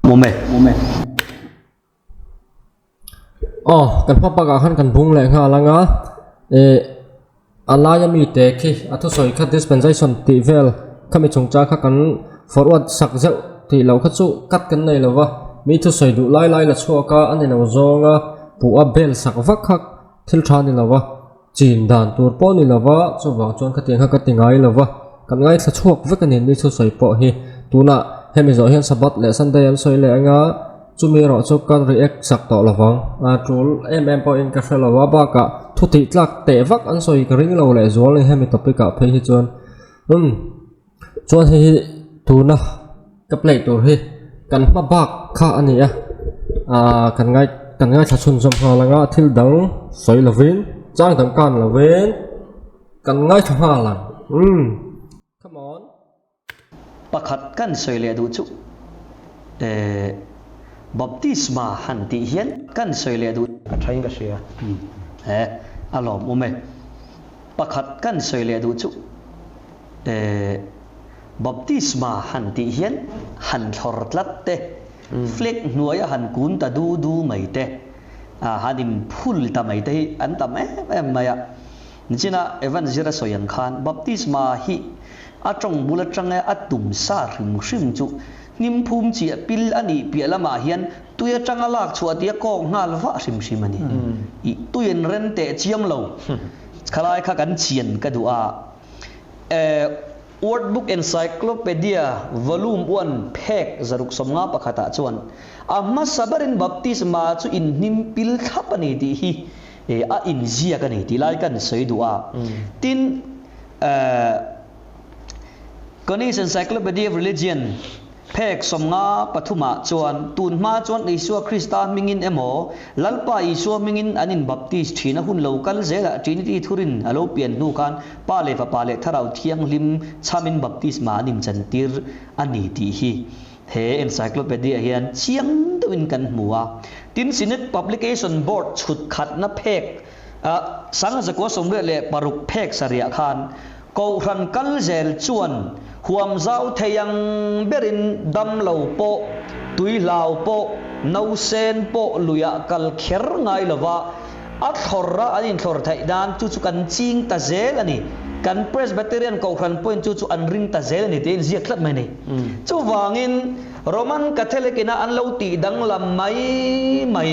Awm e. Aw, kan hma pakah khan kan bung leh nghal ang a, ih a laia mite khi a thusawi kha dispensation tih vel khami chungchang kha kan forward sak zeuh tih loh kha chu cut kan nei lo va, mi thusawi duh lai lai la chhuak a, a ni lo zawng a, puh a bel sak vak kha thil tha a ni lo va. Chin dan tur pawh ni lova, chuvang chuan khatiang kha ka ti ngai lova, kan ngaithla chhuak vek a ni ni thusawi pawh hi. Tunah hemi zawh hian Sabbath leh Sunday an sawi leh anga, chumi erawh chu ka react chak tawh lovang. A tul em em pawhin ka hre lo a, bakah thu tih tlak teh vak an sawi ka ring lo leh zual a ni hemi topic ah phei hi chuan. Umm. Chuan hei hi tuna ka play tur hi kan hma bak kha a ni a ahh kan ngai kan ngaithla chhunzawm nghal ang a thil dang sawi lovin chang dang kan lovin kan ngaithla nghal ang umm come on. Pakhat kan sawi leh duh chu eh baptisma han tih hian kan sawi leh duh. A thain ka hria. Eh a lawmawm e. Pakhat kan sawi leh duh chu. Eh, baptisma han tih hian han thlawr tlat te, flag hnuaia han kun ta du du mai te, ah han inphul ta mai te hi an tam em em mai a. Nichina Evan Zira sawi ang khan baptisma hi a tawng bul atanga a tum sa hrim hrim chu hnim phum chiah pil a nih piah lamah hian tui atanga lak chhuah tih a kawk nghal vah hrim hrim a ni. Ih, tui an ren teh chiam lo. Khalai kha kan chian ka duh a. Word Book Encyclopedia Volume One phek 151 pakhatah chuan a hmasa berin baptisma chu inhnim pil thlap a ni tih hi a inziak a ni tih lai kan sawi duh a. Tin, Connie's Encyclopedia of Religion Phek 53 ah chuan, tun hma chuan Isua Krista hmingin emaw, Lalpa Isua hmingin an inbaptis thin a hun lo kal zelah Trinity thurin a lo pian hnu khan Pa leh Fapa leh Thlarau Thianghlim chhamin baptisma an inchantir a ni tih hi he encyclopedia hian chiang deuhin kan hmu a. Tin, Synod Publication Board chhut khatna phek 1986 phek sarih khan Kohhran kal zel chuan huam zau thei ang berin dam lo pawh, tui hlau pawh, nausen pawh luiah kal kher ngai lova a thlawr a an inthlawr theih nan chu chu kan ching ta zel a ni. Kan Presbyterian Kohhran pawhin chu chu an ring ta zel a ni tiin ziak tlat mai a ni. Chuvangin Roman Catholic ina an lo tih danglam mai mai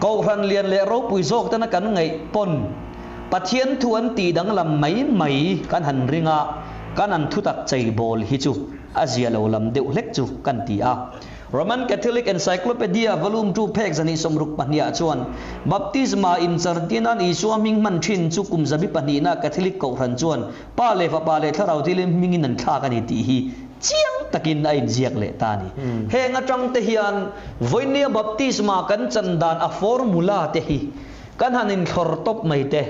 Kohhran lian leh ropui zawk tena kan ngaih pawn Pathian thu an tih danglam mai mai kan han ring a, kan an thutak cheibawl hi chu a zia lo lam deuh hlek chu kan ti a. Roman Catholic Encyclopedia Volume Ii phek 162 ah chuan Baptisma inchartin an Isua hming hman thin chu kum zabi pahnihna Catholic Kohhran chuan Pa leh Fapa leh Thlarau Thilim hmingin an thlak a ni tih hi chiang takin a inziak leh ta a ni. Heng atang te hian vawinia Baptisma kan chan dan a formula te hi Kan han inthlawr tawp mai te,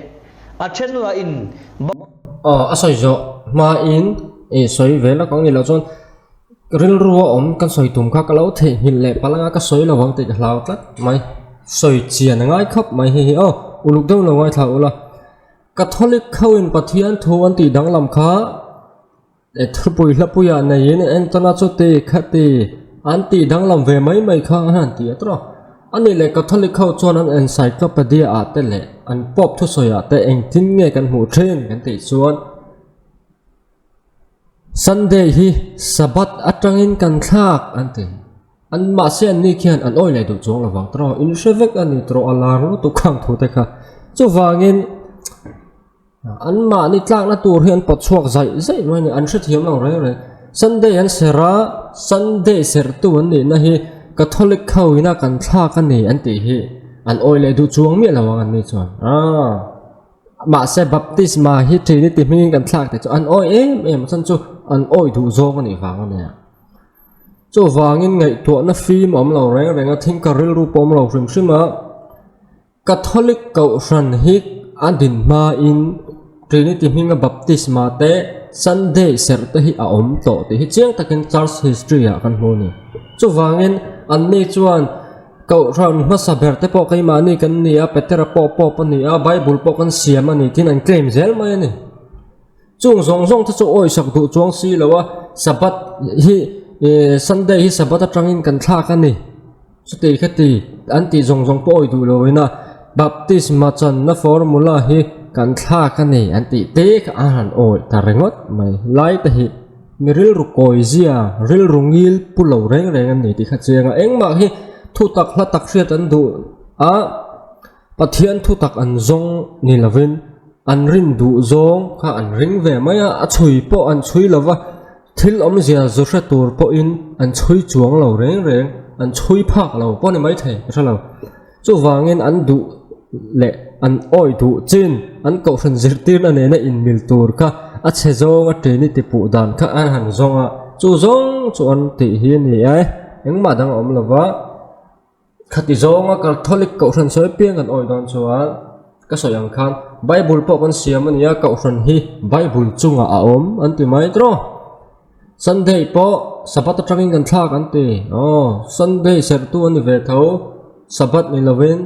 a then lah in ba. Aw a sawi zawh hmain i sawi ve lak ang ni loh chuan rilru a awm kan sawi tum kha ka lo theihnghilh leh palh anga ka sawi lo ang tih ka hlau tlat mai. Sawi chian a ngai khawp mai hei hi aw uluk deuh lo ngaithla ula. Catholic ho in Pathian thu an tih danglam kha. Thupui hlapuiah neiin Entona chu ti kha ti an tih danglam ve mai mai kha a han ti a tawh. Ani leh Catholic ho chuan an encyclopedia ah te leh an Pope thusawi ah te engtin nge kan hmuh thin kan tih chuan Sunday hi Sabbath atangin kan thlak an ti. An mahse an ni khian an awi leh duh chuang lovang tawh. In hre vek a ni tawh a lar lutuk khang thu te kha. Chuvangin. An mahni tlakna tur hi an pawt chhuak zaih zaih mai a ni, an hrethiam lo reng reng. Sunday an serh a, Sunday serhtu an nihna hi Catholic ho ina kan thlak a ni an tih hi an awih leh duh chuang miah lo ang an ni chuan. Aaa mahse baptisma hi Trinity hmingin kan thlak tih chu an awih em em a chhan chu an awih duh zawng a nih vang a nia. Chuvangin ngaihtuahna fim a awm lo reng reng a, thingkar rilru pawh a awm lo hrim hrim a. Catholic Kohhran hi a din hmain Trinity hminga baptisma te Sunday serh te hi a awm tawh tih hi chiang takin Church history ah kan hmu a ni. Chuvangin anni chuan Kohhran hmasa ber te pawh keimahni kan ni a, Petera pawh Pope a ni a, Bible pawh kan siam a ni tiin an claim zel mai a ni. Chung zawng zawng te chu awisak duh chuang si lo a, Sabbath hi. Ih Sunday hi Sabbath atangin kan thlak a ni. Chuti khati an tih zawng zawng pawh awi duh lo ina Baptisma channa formula hi kan thlak a ni an tih te kha a han awi ta ringawt mai. Lai te hi mi rilru kawi zia, rilru ngil pu lo reng reng an ni tih kha chiang a. Engmah hi thutak hla tak hriat an duh a. Pathian thutak an zawng ni lovin an rin duh zawng kha an ring ve mai a, a chhui pawh an chhui lo va, thil awmzia zu hre tur pawhin an chhui chuang lo reng reng, an chhui phak lo pawh a ni maithei ka hre lo. Chuvangin an duh leh an awih duh chin an kohhran zirtirna nena inmil tur kha a chhe zawng a tini ti puh dan kha an han zawng a, chu zawng chu an tih hi a ni e, engmah dang a awm lo va. Khati zawnga Catholic Kohhran sawi piang kan awih dawn chuan ka sawi ang khan Bible pawh kan siam a nia Kohhran hi Bible chungah a awm an ti mai tawh. Sunday pawh Sabbath atangin kan thlak an ti aw Sunday serhtu a ni ve tho Sabbath ni lovin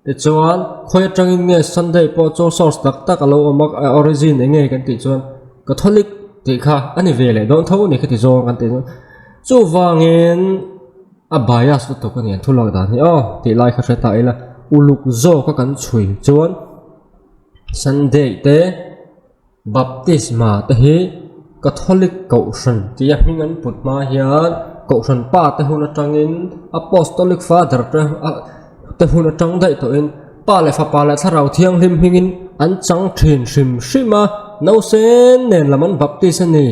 tichuan khawi atangin nge Sunday pawh chu source tak tak a lo awm a origin eng nge kan tih chuan Catholic tih kha a ni ve leh dawn tho a ni khati zawng kan tih chuan chuvangin. A bias lutuk a ni an thu lak dan hi aw tih lai kha hre ta ila uluk zawk a kan chhui chuan Sunday te Baptisma te hi Catholic kohhran tia hming an put hma hian kohhran pa te hun atangin Apostolic Father te te hun atang daih tawhin Pa leh Fapa leh Thlarau Thianghlim hmingin an chang thin hrim hrim a nausen nen lam an baptis a ni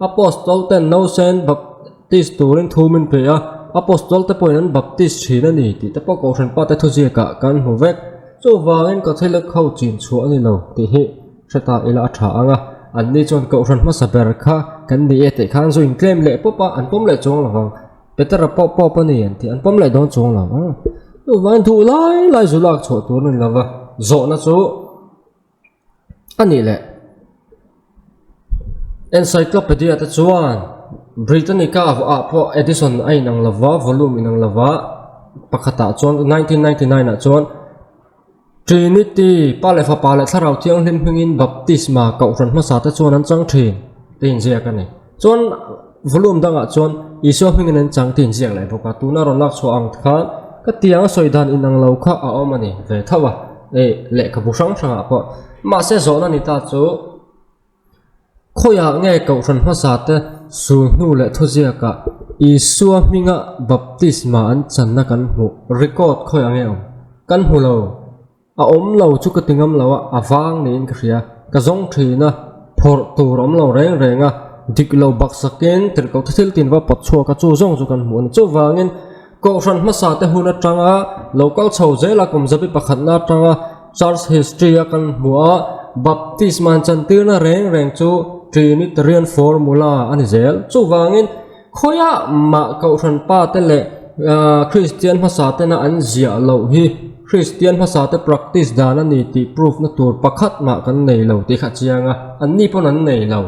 Apostol ten nausen Baptist turin thu min pe a, Apostol te pawhin an baptist thin a ni tih te pawh Kohhran pate thuziakah kan hmu vek. Chuvangin Catholic ho chin chhuah a ni lo tih hi hre ta ila a tha ang a, anni chuan Kohhran hmasa ber kha kan ni e tih khan zu intlem leh pawp a, an pawm leh chuang lo vang. Petera pawh pawp a ni an tih an pawm leh dawn chuang lo ang. Chuvangin duh lai lai zu lak chhuah tur a ni lo va, zawhna chu A nih leh, Encyclopedia te chuan Britannica ah pawh edition a inang lo va, volume inang lo va, pakhatah chuan 1999 ah chuan Trinity, Pa leh Fapa leh Thlarau Thianghlim hmingin baptisma kohhran hmasa te chuan an chang thin tih inziak a ni. Chuan volume dangah chuan Isua hmingin an chang tih inziak leh bawk a, tuna rawn lak chhuah ang khan ka tiang a sawi dan inang lo kha a awm a ni ve tho a, eh lehkhabu hrang hrangah pawh. Mahse zawhna ni ta chu khawiah nge kohhran hmasa te sul hnu leh thuziakah Isua hminga baptisma an channa kan hmuh record khawiah nge awm? Kan hmu lo. A awm lo chu ka ti ngam lo a, a vang niin ka hria. Ka zawng thin a, phawrh tur awm lo reng reng a, dik lo baksakin tirhkoh te thil tin va pawt chhuak a, chu zawng chu kan hmuh a ni. Chuvangin Kohhran hmasa te hun atanga lo kal chho zel a, kum zabi pakhatna atanga Church History a kan hmuh a, Baptisma han chantirna reng reng chu Trinitarian Formula a ni zel. Chuvangin Khawiah mah Kohhran pa te leh Kristian hmasa tena an ziah loh hi Kristian hmasa te practice dan a ni tih proof na tur pakhat mah kan nei lo tih kha a chiang a, an ni pawn an nei lo.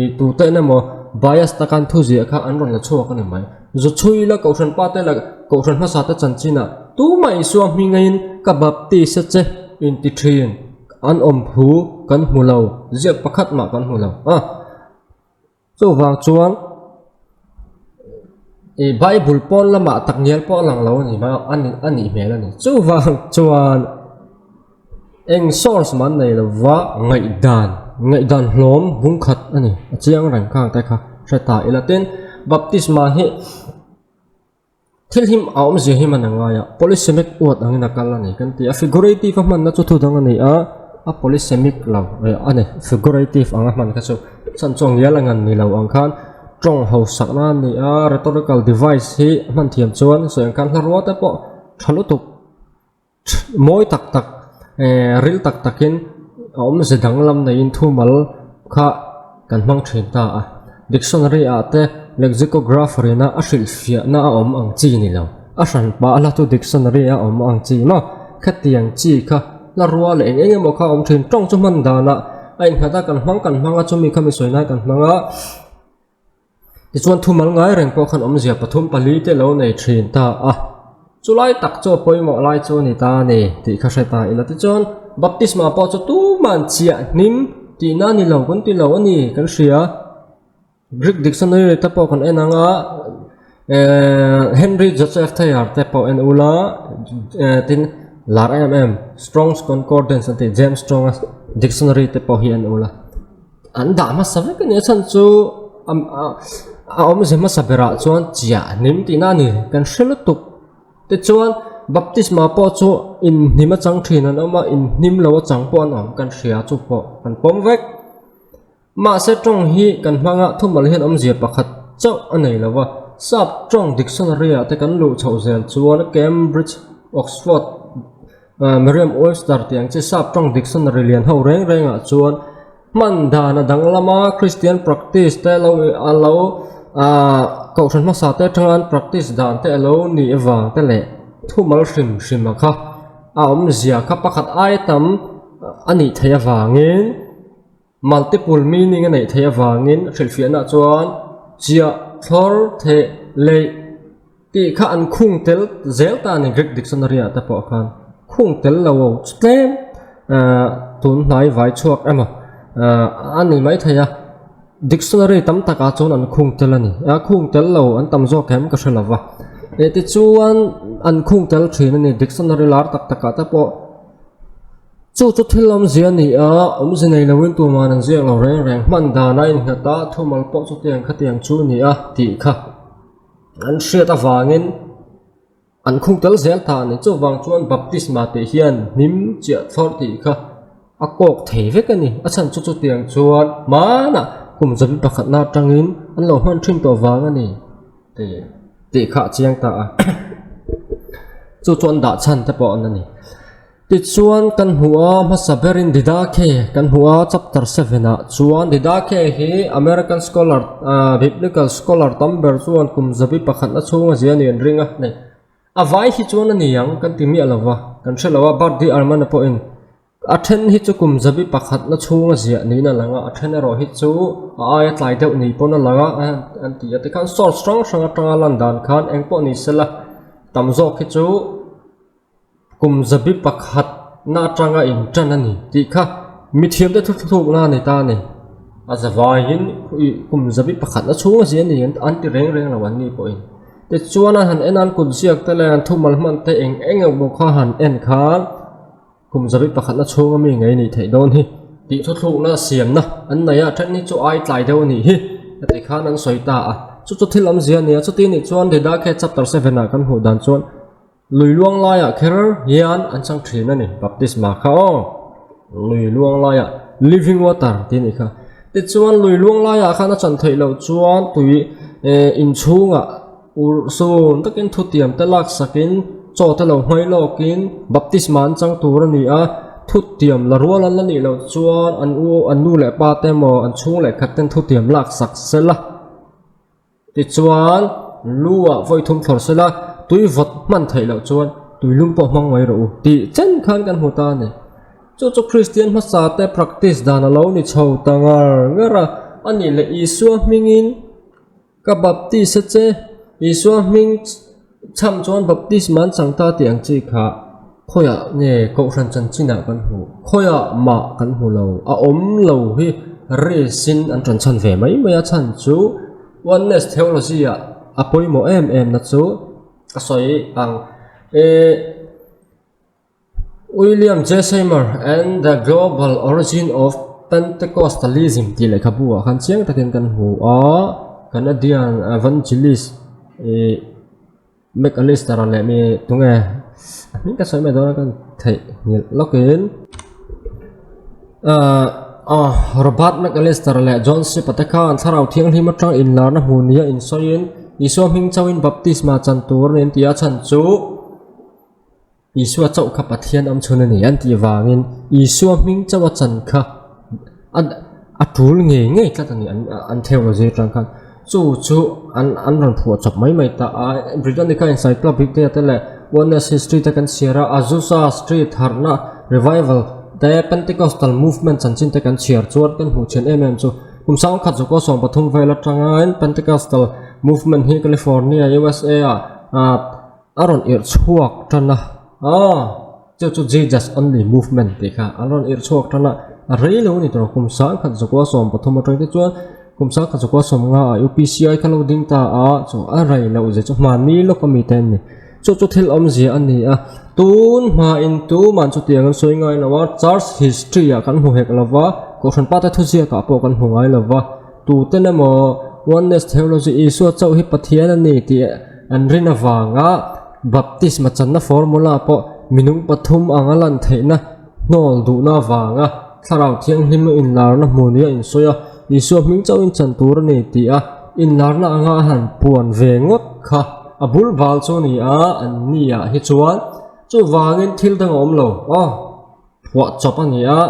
Ih tute in emaw bias taka an thu ziah kha an rawn la chhuak a ni mai. Zu chhui la Kohhran pa te leh Kohhran hmasa te chanchinah tumah Isua hmingaiin ka baptist a che inti thin an awm thu kan hmu lo, ziak pakhat mah kan hmu lo a. Chuvang chuan ih Bible pawn lamah tak ngial pawh a lang lo a ni mai a ni a nih hmel a ni. Chuvang chuan eng source mah an nei lo va ngaihdan ngaihdan hlawm bung khat a ni a chiang reng khang te kha hre ta ila tin baptisma hi Thil him a awmzia hi man a ngai a, polysemic word angin a kal a ni kan ti a, figurative a hmanna chu thu dang a ni a, a polysemic lo a ni, figurative anga hman kha chu chhan chu a ngial a ngan ni lo ang khan tawng hausakna a ni a, rhetorical device hi a hman thiam chuan sawi ang khan hlarua te pawh tha lutuk. Mawi tak tak eh ril tak takin a awmze danglam neiin thumal kha kan hmang thin ta a. Dictionary ah te lexicographer ina a hrilhfiahna a awm ang chi ni lo. A hran pah a hla chu dictionary a awm ang chi maw? Khatiang chi kha hla rua leh eng eng emaw kha a awm thin. Tawng chu hman danah a innghat a, kan hmang kan hmang a, chumi kha mi sawi nan kan hmang a. Tichuan thumal ngai reng pawh khan awmzia pathum pali te lo nei thin ta a, chulai tak chu a pawimawh lai chu a ni ta a ni tih kha hre ta ila. Tichuan baptisma pawh chu tuman chiah hnim tihna a ni lo kan ti lo a ni kan hria. Greek dictionary te pawh kan en ang a. Henry Joseph Thayer te pawh en ula tin lar em em Strong's Concordance an tih James Strong-a dictionary te pawh hi en ula an dah hmasa vek a ni a chhan chu a awmze hmasa berah chuan chiah hnim tihna a ni kan hre lutuk. Tichuan, baptisma pawh chu inhnim a chang thin an awm a, inhnim lo a chang pawh an awm kan hria chu pawh kan pawm vek. Mahse tawng hi kan hmanga thumal hian awmzia pakhat chauh a nei lo va, sap tawng dictionary ah te kan luh chhoh zel chuan Cambridge, Oxford, Merriam-Webster tih ang chi sap tawng dictionary lian ho reng rengah chuan Hman dan a danglam a, Christian practice te lo a lo ah kohhran hmasa te atanga an practice dan te a lo nih avang te leh thumal hrim hrim a kha a awmzia kha pakhat aia tam a nih theih avangin multiple meaning a neih theih avangin hrilhfiahna chuan chiah thlawr theh leih Tih kha an khung tel zel ta a ni Greek dictionary ah te pawh khan khung tel lo chu tlem ahh tun hnai vai chhuak emaw ahh a ni maithei a dictionary tam takah chuan an khung tel a ni a khung tel lo an tam zawk em ka hre lo va eh tichuan an khung tel thin a ni dictionary lar tak takah te pawh chu chu thil awmzia a ni a awmze nei loin tuman an ziak lo reng reng hman dan a innghat a thumal pawh chutiang khatiang chu a ni a tih kha. An hriat avangin an khung tel zel ta a ni. Chuvang chuan baptisma tih hian hnim chiah thlawr tih kha a kawk thei vek a ni. A chhan chu chutiang chuan hmanah kum zabi pakhatna atangin an lo hman thin tawh vang a ni tih kha a chiang ta a. Chu chu an dah chhan te pawh an a ni. Tichuan kan hmu a, hmasa berin Didakhe kan hmu a, chapter seven ah chuan Didakhe hi American scholar ah biblical scholar tam ber chuan kum zabi pakhatna chhunga zia ni an ring a ni. A vai hi chuan a ni ang kan ti miah lo va, kan hre lo a, Bart D. Ehrman-a pawhin a then hi chu kum zabi pakhatna chhunga ziah niin a lang a, a then erawh hi chu a aia tlai deuh ni pawn a lang a an ti a, tikhan source hrang hrang atanga lan dan khan engpawh ni sela tam zawk hi chu. Kum zabi pakhat na atanga intan a ni tih kha mithiamte thuthlukna a ni ta a ni. A zavaiin ih kum zabi pakhat na chhung a zia a ni an ti reng reng lo an ni pawhin. Tichuan an han en a an kut ziak te leh an thumal hman te eng eng emaw kha han en khan kum zabi pakhat na chhunga mi ngei nih theih dawn hi tih thuthlukna siamna an nei a, then hi chu ai tlai deuh a nih hi a ti khan an sawi ta a. Chu chu thil awmzia a ni a, chuti nih chuan Didakhe chapter seven ah kan hmuh dan chuan Lui luang laiah kher hian an chang thin a ni, baptisma kha aw. Lui luang laiah living water tih a nih kha. Tichuan lui luang laiah khan a chan theih loh chuan tui eh inchhungah ur sun takin thutiam te laksakin chaw te lo hmai lawkin baptisma an chang tur a ni a, thutiam la rual an la nih loh chuan an u an nu leh pa te emaw an chhung leh khat ten thutiam laksak sela. Tichuan, lu ah vawi thum thlawr sela, tui vawt hman theih loh chuan tui lum pawh hmang mai rawh u tih chen khan kan hmu ta a ni. Chu chu Kristian hmasa te practice dan a lo ni chho ta ngar ngar a, a nih leh Isua hmingin ka baptist a che, Isua hming Chham chuan baptisma an chang ta tih ang chi kha khawiah nge kohhran chanchinah kan hmu, khawiah mah kan hmu lo, a awm lo hi risk-in an ṭan chhan ve mai mai a, chhan chu Oneness theology-ah a pawimawh em em na chu ka sawi ang eh. William J. Seymour and the Global Origin of Pentecostalism tih lehkhabu ah khan chiang takin kan hmu a, Canadian evangelist ih McAllister a leh mi tunge a hming ka sawi mai dawn a ka theih nghilh lawkin ahh ah Robert McAllister leh John Sip-a te khan thlarau thianghlim atang inlarna hmu nia insawiin Isua hming chauhin baptisma chan tur a ni an ti a chhan chu. Isua chauh kha Pathian awm chhun a ni an tih vangin Isua hming chauh a chan kha a a tul ngei ngei tlat a ni an an theology atang khan chu chu an an rawn phuah chawp mai mai ta a Britannica Encyclopedia te leh Oneness History te kan chhiar a Azusa Street harhna Revival te Pentecostal Movement chanchin te kan chhiar chuan kan hmuh chhen em em chu kum sang khat zawk aw 13 vel atangin Pentecostal Movement hi California USA ah ah A rawn irh chhuak tan a, aw chu chu Jesus only movement tih kha an rawn irh chhuak tan a, a rei lo a ni tawh kum 10,000 zakua 13 atang te chuan. Kum sangkhat chukua sawmnga ah UPCI kha lo ding ta a, chu a rei loh zia chu hmanni lawk a mite an ni. Chu chu thil awmzia a ni a, tun hmain tuman chutiang an sawi ngai lo a, church history ah kan hmu hek lo va, Kohhran pate thuziakah pawh kan hmu ngai lo va, tuten emaw Oneness Theology Isua chauh hi Pathian a ni tih an rin avanga Baptisma channa formula pawh minung pathum anga lan theihna hnawl duhna avanga Thlarau Thianghlim inlarna hmu nia insawi a, Isua hming chauhin chan tur a ni tih a inlarna anga a han puan ve ngawt kha a bul bal chu a ni a, an ni ah hi chuan chuvangin thil dang a awm lo aw phuah chawp a ni a,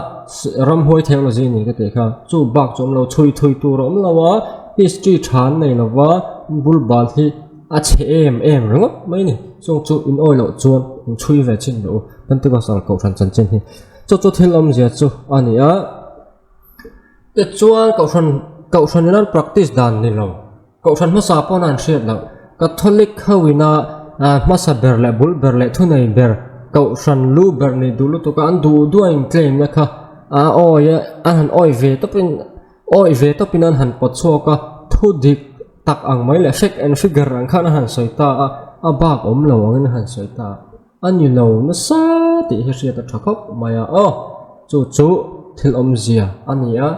ramhuai theology a ni ka tih kha chu bak chu awm lo chhui thui tur a awm lo a, history tha an nei lo va bul bal hi a chhe em em ringawt mai a ni chung chu in awi loh chuan in chhui ve chin loh u Pentecostal kohhran chanchin hi. Chu chu thil awmzia chu a ni a, tichuan kohhran kohhran in an practice dan ni lo, kohhran hmasa pawn an hriat loh, Catholic ho ina hmasa ber leh bul ber leh thunei ber kohhran lu ber nih duh lutuk a an duh duh a in claim na kha a awi a an han awi ve tawpin awi ve tawpin an han pawt chhuak a, thu dik tak ang mai leh fact and figure ang khan a han sawi ta a, a bak awm lo angin a han sawi ta a. A ni lo nasa tih hi hriat a tha khawp mai a aw, chu chu thil awmzia a ni a,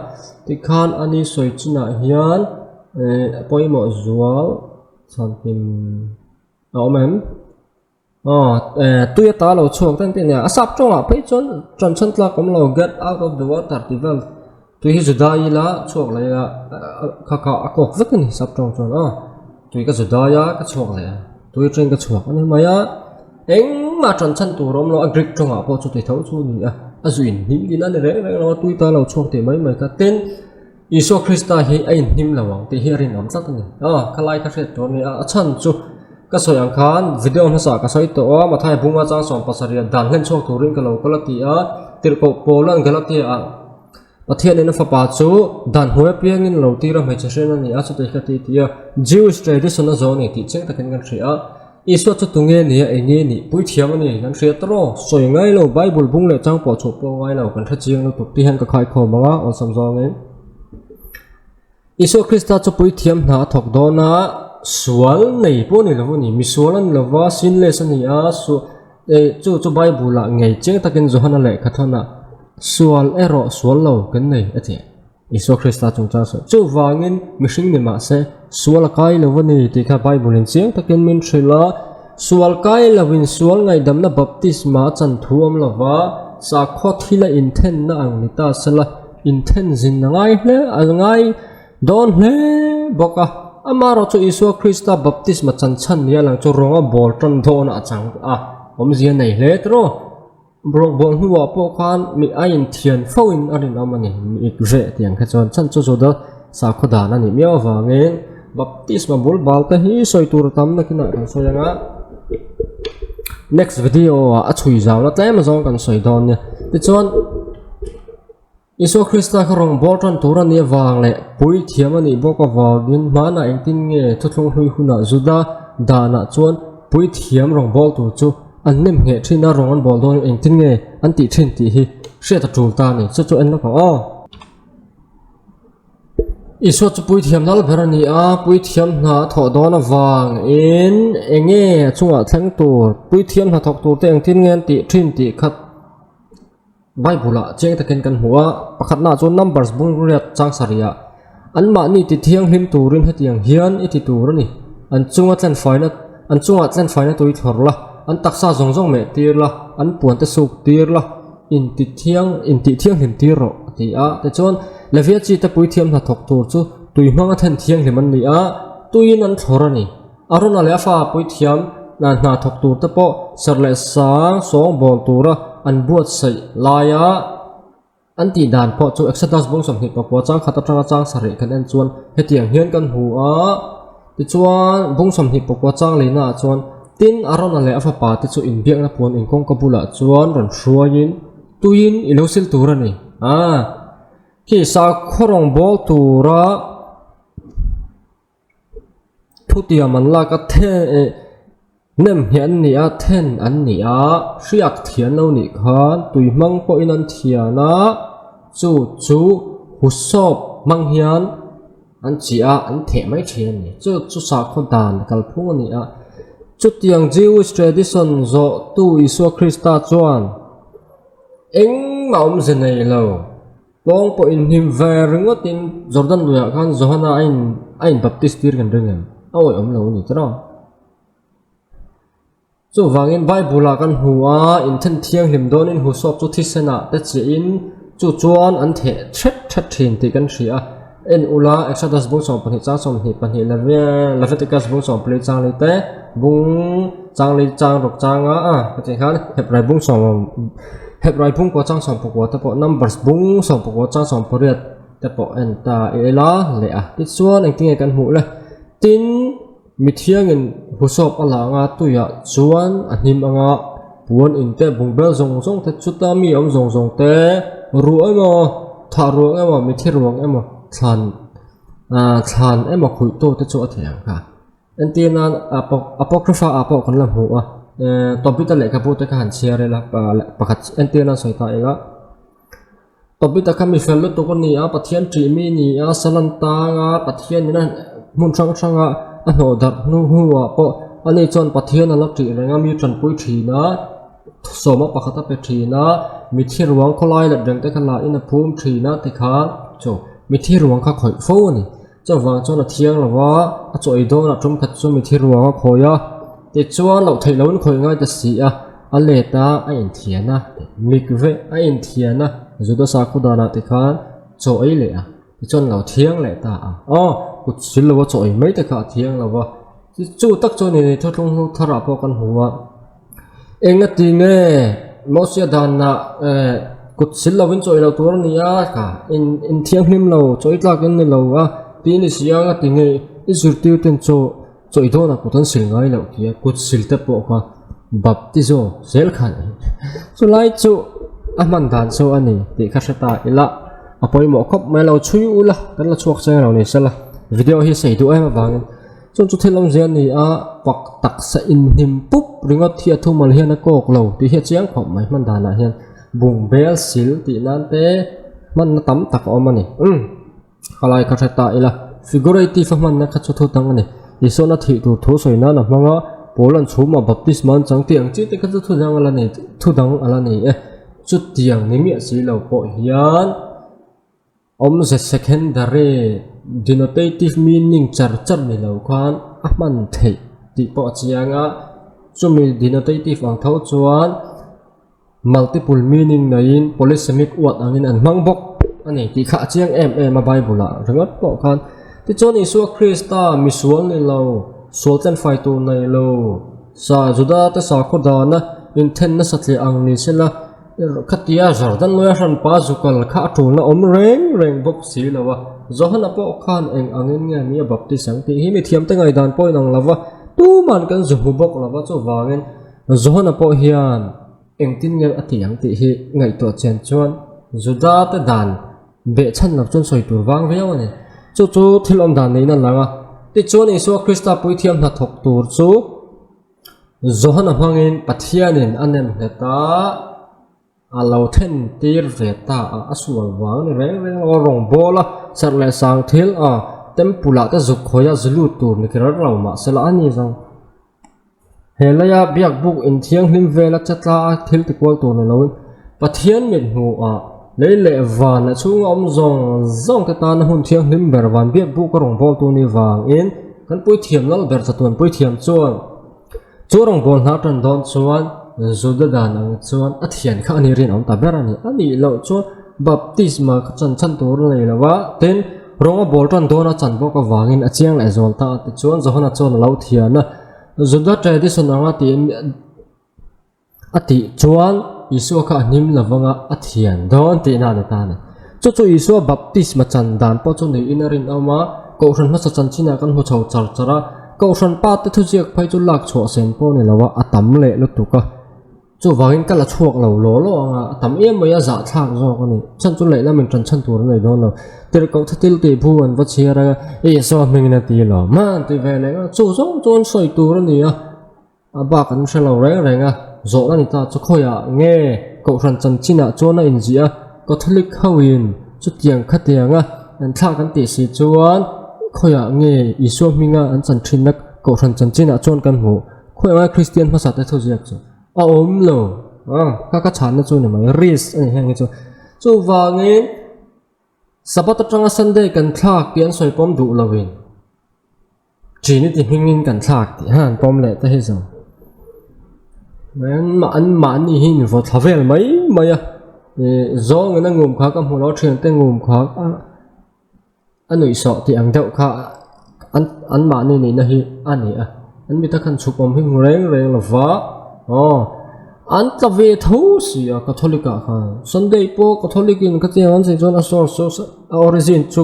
tikhan a ni sawi chinah hian eh a pawimawh zual chhanhim a awm em? Aw eh tui ata lo chhuak daih tih a nia, a sap tawngah phei chuan ṭan chhan tlak awm lo get out of the water tih vel tui hi Juda ila chhuak leh ila kha kha a kawk vek a ni sap tawng chuan aw tui ka Juda a ka chhuak leh a tui atangin ka chhuak a ni mai a engmah tan chhan tur a awm lo a Greek tawngah pawh chuti tho chu a ni a a zu inhnim din a ni reng reng lo a tui ta lo chhuak tih mai mai kha tin Isua Krista hi a inhnim lo ang tih hi a rinawm tlat a ni aw khalai ka hriat tur a ni a a chhan chu ka sawi ang khan video hmasa ka sawi tawh a Mathai bunga chang sawm pasarih dan hlen chhuak turin ka lo kal a ti a tirhkoh Paula'n Galatia ah Pathianin a fapa chu dan hnuai apiangin lo tir a hmeichhe hriat a ni a chutah hi ka ti ti a Jewish tradition a zawh a ni tih chiang takin kan hria a Isua chu tunge ni a enge nih puithiam a ni kan hria ta rawh sawi ngai lo Bible bung leh chang pawh chhuah pawh ngai lo kan hre chiang lutuk tih hian ka khaikhawm ang a awlsam zawngin Isua Krista chu puithiam hna a thawk dawn a sual nei pawh a ni lo a ni misual a ni lo va sinless a ni a su eh chu chu Bible ah ngei chiang takin Johana lehkha thawnah Sual erawh sual lo kan nei a ti. Isua Krista chungchang sawi. Chuvangin mihring ni mah se sual a kai lo a ni tih kha Bible in chiang takin min hrilh a. Sual kai lovin sual ngaihdamna baptisma a chan thu awm lo va, sakhaw thila inthenna ang ni ta sela inthen zin a ngai hle a ngai dawn hle bawk a. Amaherawh chu Isua Krista baptisma chan chhan nia lang chu rawng a bawl tan dawnah a chang a, awmzia nei hle tiraw. Bawlhbawl hnuah pawh khan mi a inthian fo in a rinawm a ni, mi ik veh tih ang kha chuan chhan chu Juda sakhaw dan a nih miau avangin baptisma bul bal te hi sawi tur a tam nakinah kan sawi ang a, next video ah a chhui zau la tlem azawng kan sawi dawn nia tichuan. Isua Krista kha rawngbâwl ṭan tûr a nih avâng leh puithiam a nih bawk avângin hmânah engtin nge thuthlung hlui hunah Juda dânah chuan puithiam rawngbâwl tûr chu an nem ngheh ṭhin a, rawng an bâwl dâwn engtin nge an tih ṭhin tih hi hriat a ṭûl ta a ni. Chu chu en lawk ang aw. Isua chu puithiam lal ber a ni a, puithiam hna a thawh dâwn avângin eng nge a chungah thleng tûr, puithiam hna thawk tûrte engtin nge an tih ṭhin tih kha Bible ah chiang takin kan hmu a, pakhatnaah chuan Numbers bung riat chang sarih ah anmahni ti thianghlim turin hetiang hian i ti tur a ni, an chunga tlenfaina an chungah tlenfaina tui thlawr la, an taksa zawng zawng meh tir la, an puan te suk tir la, inti thiang intih thianghlim tir rawh a ti a, tichuan Levia chi te puithiam hnathawk tur chu tui hmanga then thianghlim an ni a, tuiin an thlawr a ni. Arona leh a fa puithiam hna thawk tur te pawh serh leh sang sawng bawl tura an buatsaih laia an tih dan pawh chu Exodus bung 24 chang khat atanga chang sarih kan en chuan hetiang hian kan hmu a, tichuan bung 24 chang lehna ah chuan tin Arona leh a fapa te chu inbiakna puan inkawngka bulah chuan rawn hruaiin tuiin i lo sil tur a ni a, khi sakhaw rawngbawl tura. Thutiam an lak a the eh nem hi an ni a then an ni a hriak thian lo nih khan tui hmang pawhin an thian a chu chu husawp hmang hian. an chiah a, an theh mai thin a ni. Chu chu sakhaw dan kalphung a ni a. Chutiang Jewish tradition zawhtu Isua Krista chuan engmah awmze nei lo. Pawng pawh inhnim ve ringawtin Jordan luiah khan Johana a in a in baptist tir kan ring em? A awih awm lo a ni tiraw? Chuvangin Bible-ah kan hmu a, inthen thianghlim dawnin husawp chu thisenah te chiahin chu chuan an theh thet thet thin tih kan hria a. En ula, Exodus bung 12 chang 22 Leviticus bung 14 chang lei te, bung chang lei chang ruk changa a heti khan Hebrai bung sawm Hebrai bung kua chang 19 te pawh Numbers bung 19 chang 18 te pawh en ta ila leh a. Tichuan engtinge kan hmuh le? Tin. Mithiangin husawp a la anga tuiah chuan a hnim anga puan in te bungbel zawng zawng te chuta mi awm zawng zawng te ruh emaw thah ruang emaw mithi ruang emaw thlan ah thlan emaw khuih tu te chu a thei ang kha entir nan apocrypha ah pawh kan la hmu a eh Tobit-a lehkhabu te kha han chhiar ila pakhat entir nan sawi ta ila. Tobit-a kha mi fel lutuk a ni a, Pathian ṭih mi a ni a, sal an tang a, Pathian in a hmun hrang hranga a hnawh darh hnu hnuah pawh ani chuan Pathian a la ṭih reng a, mi ṭanpui ṭhin a, sawma pakhat a pe ṭhin a, mithi ruang khawlai let reng te kha la in a phum ṭhin a tikhan chu mithi ruang kha khawih fo a ni. Chuvang chuan a thiang lo va, a chaw ei dawnah tum khat chu mithi ruang a khawi a, tichuan loh theih loin khawi ngai ta si a, a let a, a inthian a, mikve a inthian a, Juda sakhaw danah tikhan chaw ei leh a, tichuan lo thiang leh ta a, aw kut sil lo a chaw ei mai te kha a thiang lo va, chu tak chuan ni thuthlung hnu tharah pawh kan hmu a. Engati nge Mosia danah eh kut sil lovin chawi loh tur a ni a ka in in thianghlim lo chawi tlak in ni lo a tih ni si a ngati nge i zirtir ten chaw chawi dawnah kut an sil ngai loh tih a kut sil te pawh kha baptizo zel khan chulai chu a hman dan chu a ni tih kha hre ta ila a pawimawh khawp mai lo chhui ula kan la chhuak cheng lo ni sela video hi sei duh em avangin. Chuan chu thil awmzia a ni a, pak taksa inhnim pup ringawt hi a thumal hian a kawk lo tih hi a chiang khawp mai hman danah hian bung bel sil tih nan te hmanna tam tak a awm a ni. Umm khalai kha hre ta ila figurative a hmanna kha chu thu dang a ni. Isuan a thih tur thu sawi nan a hmang a, Paul an chhum a baptisma an chang tih ang chi te kha chu thu dang a la nei thu dang a la nei e. Chutiang ni miah si lo pawh hian. Awmze secondary denotative meaning char char ni lo khan a hman theih tih pawh a chiang a, chumi denotative ang tho chuan multiple meaning neiin polysemic word angin an hmang bawk a ni tih kha a chiang em em a Bible ah ringawt pawh khan. Tichuan Isua Krista misual ni lo, sual tlenfai tur nei lo, sa Juda te sakhaw dana inthen nasa tliah ang ni sela, Khatia Jordan luia hranpa zukal kha a tulna awm reng reng bawk si lo a, Johana pawh khan eng angin nge mi a baptis ang tih hi mi thiamte ngaihdan pawh inang lo va, tuman kan zu hmu bawk lo va, chuvangin Johana pawh hian engtin nge a ti ang tih hi ngaihtuah chian chuan Juda te dan behchhan lo chuan sawi tur vang viau a ni. Chu chu thil awm dan niin a lang a, tichuan Isua Krista puithiam hnathawk tur chu Johana hmangin Pathianin a nem nghet a, a lo then tir ve ta a, a sual vang ni reng reng lo a rawngbâwl a, serh leh sang thil a, temple ah te zuk khawih a zu lut tur ni kher lo mahsela a ni zawng. He leia biakbuk inthianghlim vela che tla a thil ti kual tur ni loin Pathian mit hmuhah lei leh van leh chhunga awm zawng zawng te tana hun thianghlim ber van biakbuk a rawngbâwl tu ni vangin Kan puithiam lal ber chatuan puithiam chuan chu rawngbâwl hna ṭan dâwn chuan Juda dan ang chuan a thian kha a ni rinawm ta ber a ni. A nih loh chuan baptisma kha chan chhan tur a nei lo va, tin, rawng a bâwl ṭan dâwn a chan bawk avângin a chiang leh zual ta a. Tichuan, Johana chuan a lo thian a, Juda tradition anga tih A tih chuan Isua kha a hnim lo vanga a thian dawn tihna a ni ta a ni. Chu chu Isua baptisma chan dan pawh chu niin a rinawm a, Kohhran hmasa chanchinah kan hmu chho char char a, Kohhran pa te thuziak phei chu lak chhuah sen pawh a ni lo a, a tam leh lutuk a. Chuvangin ka la chhuak lo law law ang a, a tam em mai a zahthlak zawk a ni. Chhan chu lehlam in ṭan chhan tur a nei dawn lo. Tirhkoh thatil tih bu an va chhiar a, Isua hmingin a ti lo, man ti ve leh a, chu zawng chuan sawi tur a ni a. A bak an hre lo reng reng a, zawhna ni ta chu khawiah nge Kohhran chanchinah chuan a inziah a, Catholic hoin chutiang khatianga an thlak an tih si chuan Khawiah nge Isua hminga an chan thinna kohhran chanchinah chuan kan hmuh? Khawiah nge Kristian hmasa te thuziak chu a awm lo? Aw, kha ka chhanna chu ni mai, risk a ni heng hi chu. Chuvangin Sabbath atanga Sunday kan thlak tih an sawi pawm duh loin Trinity hmingin kan thlak tih han pawm leh te hi zawng. An mahni hi in vaw thla vel mai mai a, zawngin a ngum kha ka hmu lo, thiante ngum kha a nuihsawh tih ang deuh kha an an mahni nihna hi a ni a an mita khan chhuk awm hi hmu reng reng lo va aw an tla ve tho si a catholic ah khan sunday pawh catholic in ka tiang an sawi chuan a source chu a origin chu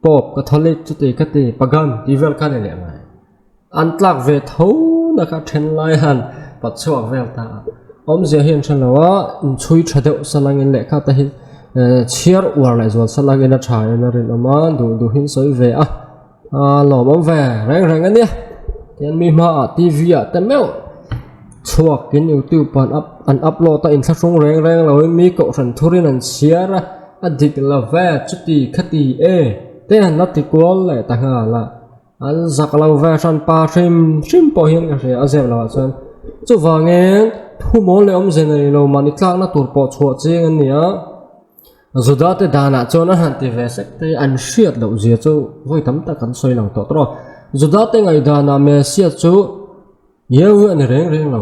pope catholic chuti khati pagan tih vel kha a ni leh mai. An tlak ve tho na kha then lai han pat chhuak vel ta a. Awmzia hi an hre lo a, inchhui tha deuh salangin lehkha te hi chhiar uar leh zual salangin a tha in a rinawm a, duh duhin sawi ve a, a lawmawm ve reng reng a nia. Tihian mi hmaah T_V ah te meuh chhuakin youtube an up an upload a inthlahrung reng reng loin mi kohhran thurin an chhiar a, a dik lo ve chuti khati e te han la ti kual leh ta nghal a. An zak lo ve hran pa hrim hrim pawh hian ka hria a zep lo ah chuan chuvangin thu mawl leh awmze nei lo mahni tlakna tur pawh chhuah ching an ni a Juda te danah chuan a han ti ve sek te an hriat loh zia chu vawi tam tak an sawi lang tawh tawh a Juda te ngaihdanah Messiah chu Yeu hi a ni reng reng lo.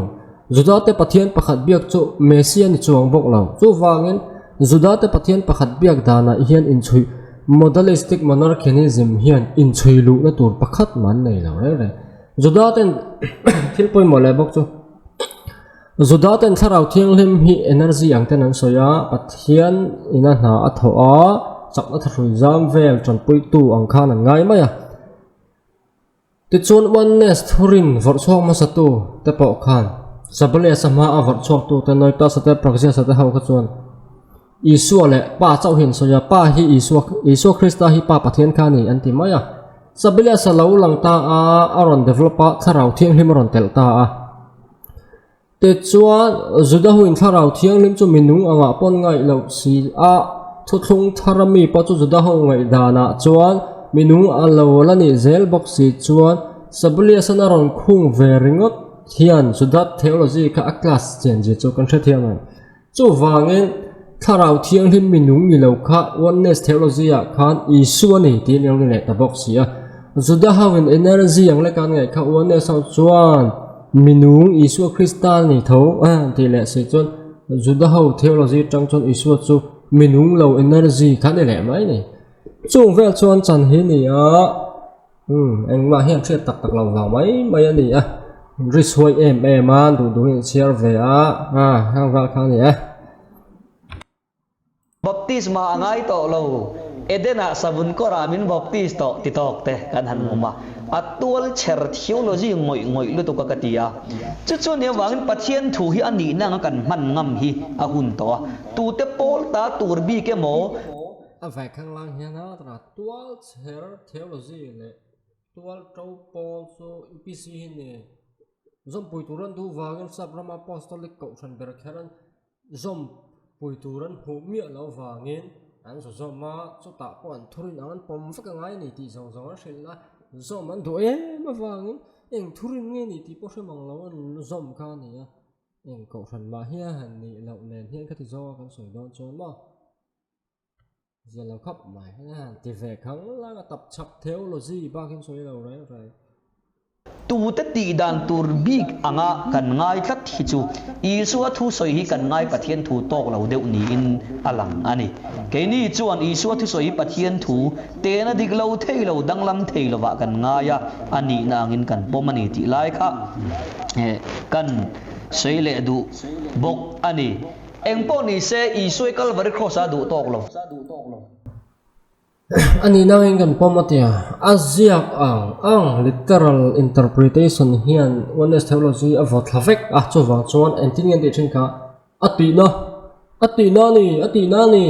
Juda te Pathian pakhat biak chu Messia ni chuang bawk lo. Chuvangin, Juda te Pathian pakhat biak danah hian inchhuih Modalistic Monarchianism hian inchhui luhna tur pakhat mah an nei lo reng reng. Juda ten thil pawimawh leh bawk chu Juda ten Thlarau Thianghlim hi energy ang ten an sawi a, Pathian ina hna a thawh a, chakna thahrui zam vel tanpuitu ang khan an ngai mai a. Tichuan Oneness thurin vawrh chhuak hmasatu te pawh khan Sabaliasa hma a vawrh chhuaktu te Noitasa te Praxiasa te ho kha chuan Isua leh Pa chauh hi an sawi a, Pa hi Isua, Isua Krista hi Pa Pathian kha a ni an ti mai a. Sabaliasa lo lang ta a, a rawn develop a, Thlarau Thianghlim a rawn telh ta a. Tichuan, Juda huin Thlarau Thianghlim chu mi nung angah pawn ngaih loh si a, thuthlung thar a mi pawh chu Juda ho ngaihdanah chuan mi nung a lo la nih zel bawk si chuan Sabelius-an a rawn khung ve ringawt hian Juda theology kha a class chen zia chu kan hrethiam ang. Chuvangin, Thlarau Thianghlim mi nung ni lo kha Oneness theology-ah khan Isua a ni tiin eng ri leh ta bawk si a. Juda hoin energy ang leka an ngaih kha Oneness ho chuan mi nung Isua Krista a ni tho a tih leh si chuan Juda ho theology atang chuan Isua chu mi nung lo energy kha a ni leh mai a ni. Chung vel chuan chan hi ni a. Umm engmah hian hriat tak tak lo vang mai mai a ni a ri chhuai em em a duh duh in chhiar ve a a heng vel kha a ni e. Baptisma a ngai tawh lo, Eden-ah savun kawrah min baptis tawh ti tawk te kan han awm a, a tual chher theology ngawih ngawih lutuk a ka ti a. Chu chu nia vangin Pathian thu hi a nihna anga kan hman ngam hi a hun tawh a, tute pawl ta tur bik emaw, A vai khang lang hian a tual chher theology leh tual to pawl chu UPC hi ni zawmpui tur an duh vangin sap rama apostolic kohhran ber kher an zawmpui tur an hmuh miah loh vangin an zaw zawm a chutah pawh an thurin ang an pawm vek angai a ni tih zawng zawng an hrilh a zawm an duh em avangin eng thurin nge ni tih pawh hre mang lo an zawm kha a ni a eng kohhran mah hian han nih loh nen hian khati zawnga kan sawi dawn chuan maw. Zia lo khawp mai a ti ve khang lang a tap chhak theology bakin sawi lo reng reng. Tute tih dan tur bik anga kan ngai tlat hi chu Isua thu sawi hi kan ngai Pathian thu tawk lo deuh niin a lang a ni. Keini chuan Isua thu sawi hi Pathian thu tena dik lo thei lo danglam thei lovah kan ngai a, a nihna angin kan pawm a ni tih lai kha kan sawi leh duh bawk a ni. Eng pawh ni se, Isua Kalvari Kraws-a duh tawk lo. A nih nangin kan pawm a tia, a ziak ang ang, literal interpretation, hian Oneness theology a vaw thla vek a, chuvang chuan engtin nge an tih thin kha, a tihna, a tihna a ni, a tihna a ni,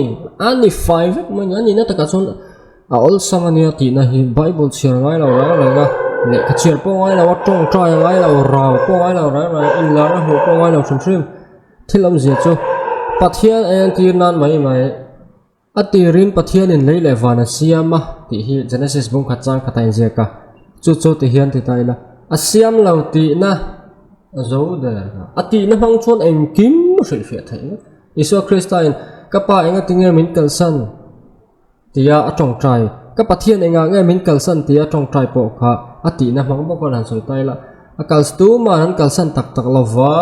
a ni fai vek mai a ni, a nihna takah chuan a awlsam a nia tihna hi Bible chhiar ngai lo reng reng a, lehkha chhiar pawh ngai lo a, tawngtai a ngai lo, rau pawh ngai lo reng reng a, inlarna hmuh pawh ngai lo hrim hrim. Thil awmzia chu Pathian entir nan mai mai. A tirin Pathianin lei leh van a siam a tih hi Genesis bung khat chang khat a inziak a, chu chu ti hian ti ta ila, a siam lo tihna a zo der a, a tihna hmang chuan engkim a hrilhfiah theih vek. Isua Kristain, Ka Pa engatinge min kalsan? tia a tawngtai, Ka Pathian engah nge min kalsan? tia a tawngtai pawh kha a tihna hmang bawk a han sawi ta ila, a kal tuman an kalsan tak tak lova,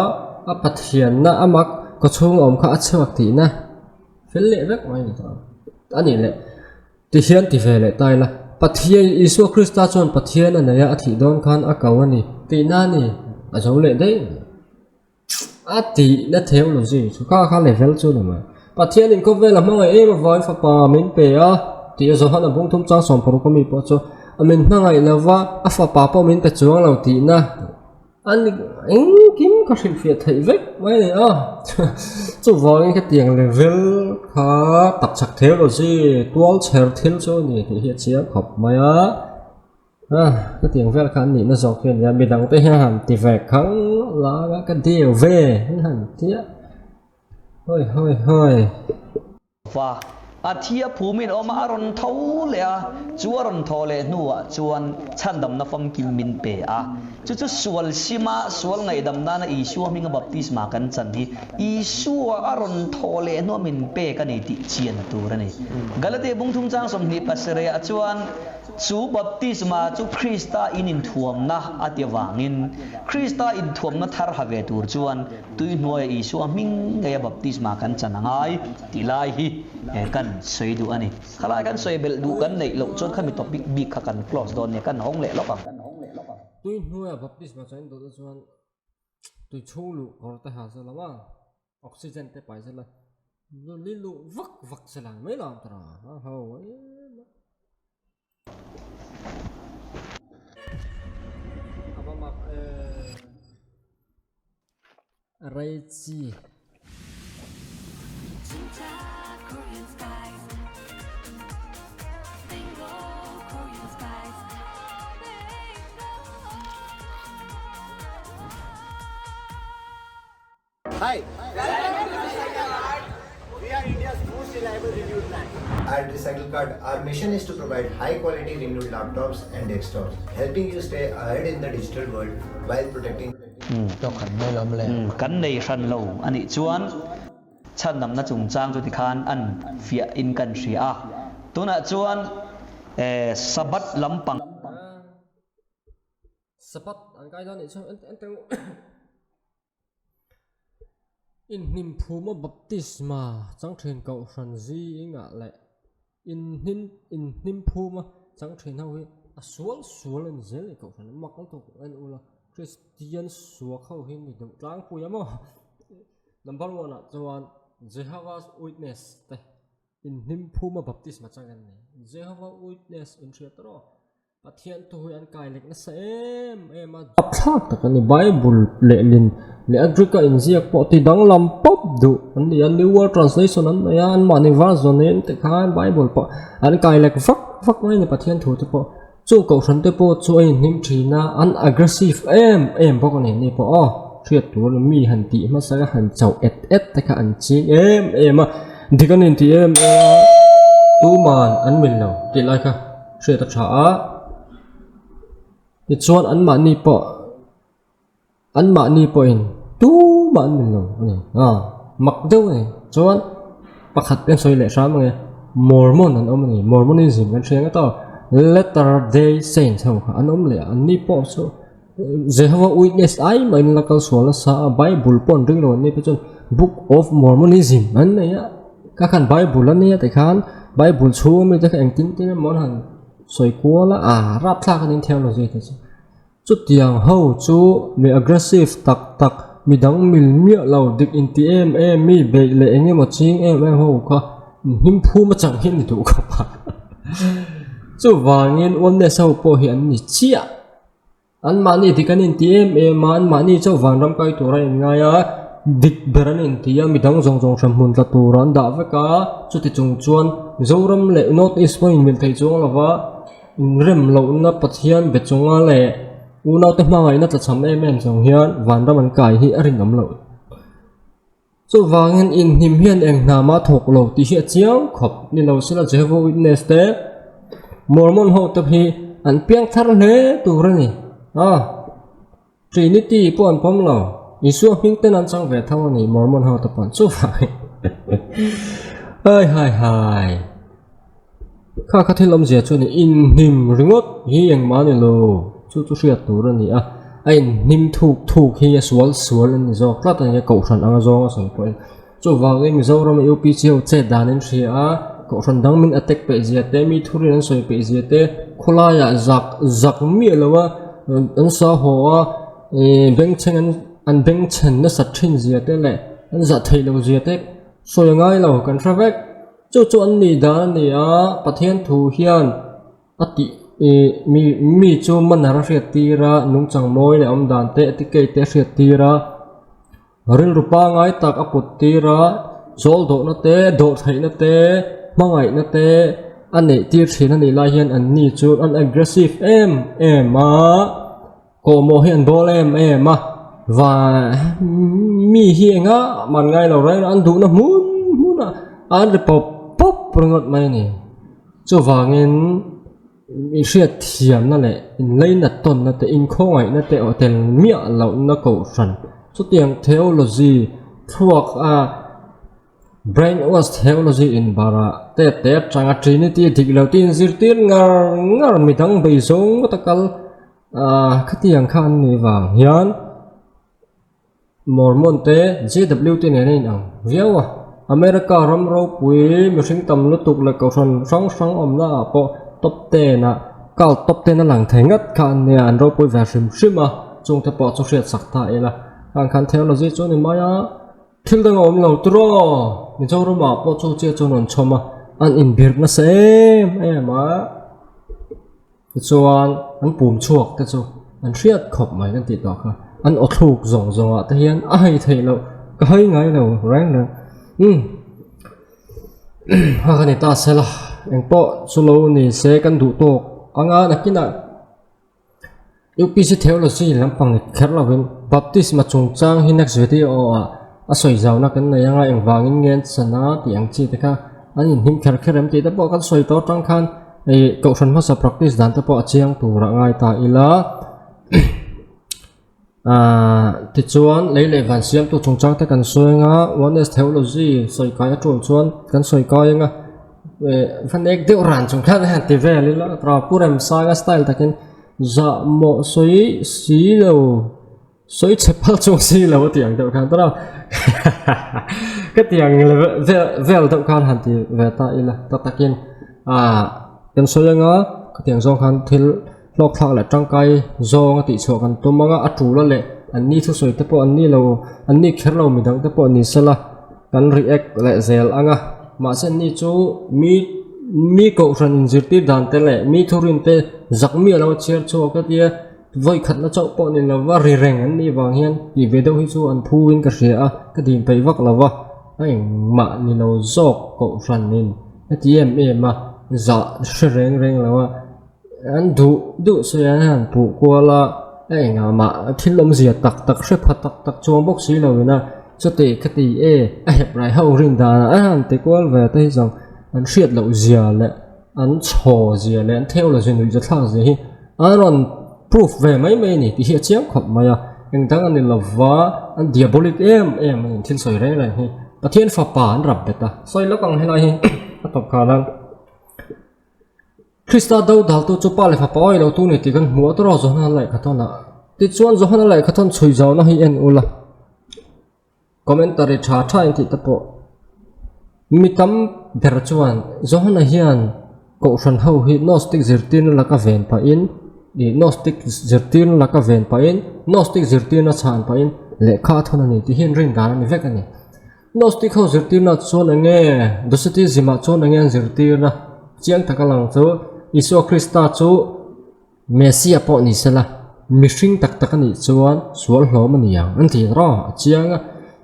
a Pathianna ama kawchhung a awm kha a chhuak tihna. Fel leh vek mai ni ta. A nih leh, ti hian ti ve leh ta ila, Pathian, Isua Krista chuan Pathian a nei a, a thih dawn khan a ko a ni tihna a ni, a zo leh daih mai. A tihna theology chu kha kha level chu a ni mai. Pathianin khawvel a hmangaih em avangin fapa min pe a, tih a Johana bung thum chang 16 ami pawh chu a min hmangaih lova, a fapa pawh min pe chuang lo tihna. A ni engkim ka hrilhfiah theih vek mai a ni a, chuvangin hetiang level kha tak chak theology tual chher thil chu a ni tih hi a chiang khawp mai a, hetiang vel kha an nihna zawk hi a ni a, midang te hian han ti ve khang lang a ka deu ve an han tia hawi hawi hawi. Va, a thi a phumin awm a, a rawn tho leh a, chu a rawn thaw leh hnuah chuan chhandamna famkim min pe a. Chu chu sual sima sual ngaihdam nana Isua hminga baptisma kan chan hi Isua a rawn thaw leh hnua min pek a ni tih chian tur a ni. Galatia bung thum chang 27 ah chuan chu baptisma chu Krista in inthuamna a ti avangin Krista inthuamna thar ha ve tur chuan Tui hnuaia Isua hming ngeia baptisma kan chan a ngai tih lai hi kan sawi duh a ni. Khalai kan sawi belh duh kan neih loh chuan khami topic bik kha kan close dawn nia, kan hawng leh lawk ang. Tui hnuaia baptisma chan duh te chuan tui chhung luh kawr te ha zela ma, oxygen te pai zela, li luh vak vak zela mai lo ang tara a ho em a. A va mak em. Rei chi. Hi! Welcome to Recycle Cart. We are India's most reliable renewed brand. At Recycle Cart, our mission is to provide high quality renewed laptops and desktops, helping you stay ahead in the digital world while protecting Kan nei hran lo a nih chuan chhandamna chungchang chu tikhan an fiah in kan hria a, tunah chuan Sabbath lampang. Sabbath an kai dawn nih chu en teh u. Inhnim phuma baptisma chang thin kohhran zingah leh inhnim inhnim phuma chang thin ho hi a sual sual a ni zel a ni kohhran a mak lutuk en ula Kristian suak ho hi ni deuh tlangpui a maw number one ah chuan Jehovah's Witness te inhnim phuma baptisma chang an ni Jehovah Witness inhriat erawh. Pathian thu hi an kai lek nasa em em a. Thlak tak a ni, Bible lehlin leh a Greek a inziak pawh ti danglam pawp duh an ni a, New World Translation an nei a, anmahni version in te khan Bible pawh an kai lek vak vak mai a ni Pathian thu te pawh. Chu kohhran te pawh chu a inhnim thin a, an aggressive em em bawk a ni ni pawh aw, hriat tur mi han tih hmasa a han chauh et et te kha an ching em em a, dik an intih em em a, tuman an mil lo tih lai kha. Hriat a tha a, tichuan anmahni pawh anmahni pawhin tumah an mil lo a ni a, mak deuh a ni. Chuan pakhat kan sawi leh hram ange, Mormon an awm a ni, Mormonism kan hria ngawt a, Latter Day Saints ho kha an awm leh a, anni pawh chu Jehovah Witness ai mahin la kal sual nasa a, Bible pawh an ring lo anni pawh chuan Book of Mormonism an nei a, ka khan Bible a nia tikhan Bible chhung ami te kha engtin tin emaw an han sawi kual a, ah rapthlak a ni thiam lo zui te chu. Chutiang ho chu mi aggressive tak tak, mi dang mil miah lo, dik inti em em mi beih leh eng emaw ching em em ho kha hnim phum atang hian ni duh khawp a. Chuvangin oneness ho pawh hi an ni chiah. Anmahni dik an inti em em a, anmahni chauh vanram kai tur a inngai a, dik ber an inti a, midang zawng zawng hran hmun tla tur an dah vek a, chuti chung chuan Mizoram leh North East pawh inmil thei chuang lo va, inrem lohna Pathian be chunga leh unaute hmangaihna tlachham em em zawng hian vanram an kai hi a rinawm loh. Chuvangin inhnim hian eng hna mah thawk lo tih hi a chiang khawp ni lo sela Jehovah Witness te Mormon ho te hi an piang thar hle tur a ni a, Trinity pawh an pawm lo, Isua hming ten an chang ve tho a ni Mormon ho te pawh chuvangin hai hai hai kha kha thil awmzia chu a ni inhnim ringawt hi engmah a ni lo chu chu hriat tur a ni a a inhnim thuk thuk hi a sual sual a ni zawk tlat a ni a kohhran anga zawng a sawi pawhin chuvangin Mizoram a UPC ho chet dan an hria a kohhran dang min attack peih zia te mi thurin an sawi peih zia te khawlaiah zak zak miah lo a an sa haw a ih bengchheng an an bengchhen nasat thin zia te leh an zah theih loh zia te sawi a ngai lo kan hre vek. Chu chu an nih dan a ni a, Pathian thu hian a tih ih mi mi chu manner a hriat tir a, nungchang mawi leh awm dan te etiquette te a hriat tir a, rilru pangai tak a put tir a, zawl dawhna te, dawh theihna te, hmangaihna te a neih tir thin a nih lai hian an ni chu an aggressive em em a. Kawhmawh hi an bawl em em a, va mi hi enga man ngai lo reng an duhna hmun hmun ah an ri pawp pawp ringawt mai a ni. Chuvangin i hriat thiamna leh inleinat tawnna te inkhawngaihna te aw tel miah lohna kohhran chutiang theology thluak a Brainwash theology in bara te te atanga Trinity dik lo te inzirtir ngar ngar midang bei zawng ngawt a kal ah khatiang kha an nih vang hian Mormon te JW te nen a inang viau a America ram ropui mihring tam lutuk leh kohhran hrang hrang awmna ah pawh top ten ah cult top ten a lang thei ngat kha an nia an ropui ve hrim hrim a chungte pawh chu hriat sak ta ila khang khan theology chu a ni mai a. Thil dang a awm lo tiraw? Mizoramah pawh chu chiah chuan an chhawm a, an inbirh nasa em em a. Tichuan an pum chhuak te chu an hriat khawp mai kan tih tawh kha. An aw thluk zawng zawngah te hian a hai theih loh, ka hai ngai lo reng reng. Umm a ka ni ta sela, engpawh chu lo ni se kan duh tawk anga nakinah. UPC Theology lampang ni kher lovin Baptisma chungchang hi next video ah a sawi zauna kan nei anga engvangin nge an chan a tih ang chi te kha an inhnim kher kher em tih te pawh kan sawi tawh atang khan ih kohhran hmasa practice dan te pawh a chiang tur a ngai ta ila ah tichuan lei leh van siamtu chungchang te kan sawi anga Oneness Theology sawi kai a tul chuan kan sawi kai anga. Van ek deuh ran chung khan han ti vel ila tra pu Remsanga style takin zah mawh sawi si lo sawi chhe phal chung si lo a tih ang deuh khan tawrh a ka ti ang vel vel deuh khan han ti ve ta ila ta takin ah kan sawi anga ka ti ang zawng khan thil hlawk thlak leh tangkai zawng a tih chhuah kan tum anga a tul a leh an ni thusawi te pawh an ni lo an ni kher lo midang te pawh ni sela. Kan react leh zel ang a, mahse ni chu mi mi kohhran inzirtir dan te leh mi thurin te zak miah lo a chhiar chhuak a tia vawi khatna chauh pawh ni lova ri reng an nih vang hian tih ve deuh hi chu an phu in ka hria a, ka dim peih vak lo va, a engmah ni lo zawk kohhranin heti em em a zah hre reng reng lo a. An duh duh sawi an han puh kual a, a engah mah thil awmzia tak tak hre pha tak tak chuang bawk si lo ina chuti ka ti e a hep rai ho rin danah an han ti kual ve te hi zawng an hriat loh zia leh an chhaw zia leh an theology nuih za thlak zia hi an rawn proof ve mai mai a ni tih hi a chiang khawp mai a, engdang a ni lova an diabolic em em a ni thil sawi reng reng hi Pathian fapa an rap bet a sawi lawk ang helai hi a tawp khan a. Krista do daltu chu Pa leh Fapa awi lo tu ni tih kan hmu a tawrh a Johana lehkhathawn ah. Tichuan Johana lehkhathawn chhui zauna hi en ula. Commentary tha tha in tih te pawh mi tam ber chuan Johana hian Kohhran ho hi Gnostic zirtirna laka ven pahin ih Gnostic zirtirna laka ven pahin Gnostic zirtirna chhan pahin lehkha a thawn a ni tih hi an rin dan a ni vek a ni. Gnostic ho zirtirna chuan eng nge? Docetism ah chuan eng nge an zirtirna? Chiang taka lang chu Isua Krista chu Messiah pawh ni sela, mihring tak tak a nih chuan sual hlawm a ni ang an ti rawh a chiang a.